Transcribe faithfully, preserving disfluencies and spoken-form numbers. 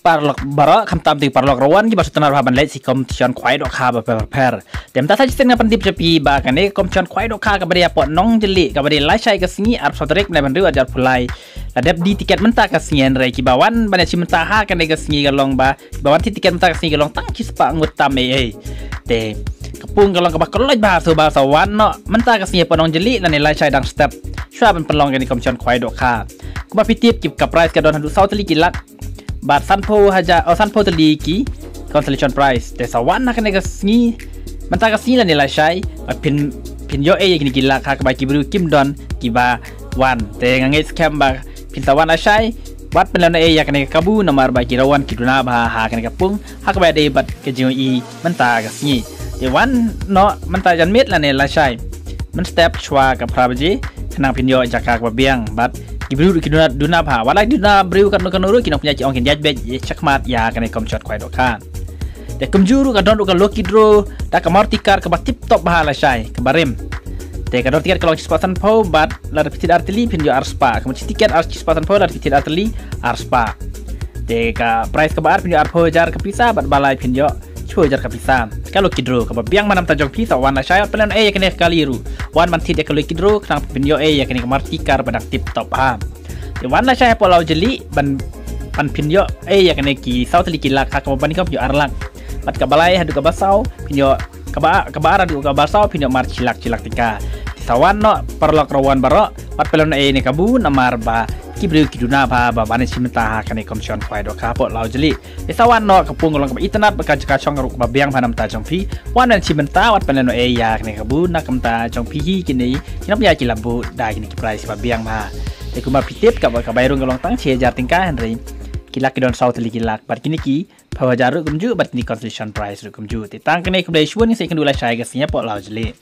Paralok baroh, khamtam te paralok rawan kiba shu tnat bha ban leit sha ki competition khwai dohkha bapher bapher. Te mynta sa shisien nga pyntip sha phi ba kane ka competition khwai dohkha kaba dei hapoh Nongjylli kaba dei lashai ka sngi arphew saw tarik bnai ba hynriew arhajar arphew lai. La dep die tiket mynta ka sngi, hynrei kiba wan ban ïashim bynta ha kane ka sngi ka long ba, kiba wan thied tiket mynta ka sngi ka long tang shispah ngut tam ei ei. Te ka pung ka long kaba kloi bha, sngewbha sa wan noh mynta ka sngi hapoh Nongjylli lane lashai dang step shuwa ban pynlong kane ka competition khwai dohkha. Kumba phi tip, ki ka prize ka don haduh saw tylli ki lak bad sanphew hajar, oh, sanphew tylli ki consolation prize. Te sa wan ha kane ka sngi, mynta ka sngi lane lashai, bad phin, phin ïoh ei ïa kine ki lak ha kaba ki briew kim don kiba wan. Te nga ngeit skhem ba phin sa wan lashai, wat pynlehnohei ïa kane ka kabu namar ba ki rawan ki duna bha ha kane ka pung ha kaba ïadei bad ka jingïohi mynta ka sngi. Te wan noh mynta janmiet lane lashai mynstep shuwa ka phra baje khnang phin ïoh jaka kaba biang bad ki briew ruh ki duna, duna bha. Wat la ki duna briew katno katno ruh, ki nongpynïaid ki ong kin ïaid beit shakhmat ïa kane ka competition khwai dohkha. Te kumjuh ruh ka don ruh ka lucky draw da ka Maruti car kaba tip top bha lashai, kaba rim. Te ka dor tiket ka long shispah sanphew bad lada phi thied ar tylli phin ïoh arspah. Ka mut shi tiket ar, shispah sanphew, lada phi thied ar tylli arspah. Te ka prize kaba ar phin ïoh arphew hajar ka pisa bad ba lai phin ïoh shiphew hajar ka pisa. Ka lucky draw kaba biang bha na bynta jong phi, sa wan lashai, wat pynlehnohei ïa kane ka kali ruh. Wan ban thied ïa ka lucky draw khnang phin ïoh ei ïa kane ka Maruti car ba dang tip top bha. Te wan lashai hapoh Lawjylli ban, ban phin ïoh ei ïa kane ki saw tylli ki lak, ha kaba nyngkong phin ïoh ar lak. Bad kaba lai haduh kaba saw phin ïoh, kaba, kaba ar haduh kaba saw phin ïoh mar shi lak, shi lak tyngka. Te sa wan noh paralok rawan baroh, wat pynlehnohei ïa kane ka kabu namar ba ki briew ki duna bha ba ban ïashim bynta ha kane ka competition khwai dohkha hapoh Lawjylli. Te sa wan noh, ka pung ka long kaba itynnad bad ka jaka shong ruh kaba biang bha na bynta jong phi. Wan ban shim bynta, wat pynlehnohei ïa kane ka kabu na ka bynta jong phi hi kine ki nongpynïaid ki la buh da kine ki prize ba biang bha. Te kumba phi tip, kaba, ka bai rung ka long tang shi hajar tyngka, hynrei ki lak ki don saw tylli ki lak bad kine ki phew hajar ruh kumjuh bad kine consolation prize ruh kumjuh. Te tang kane khublei shibun, ngin sa ïakynduh lashai ka sngi hapoh Lawjylli.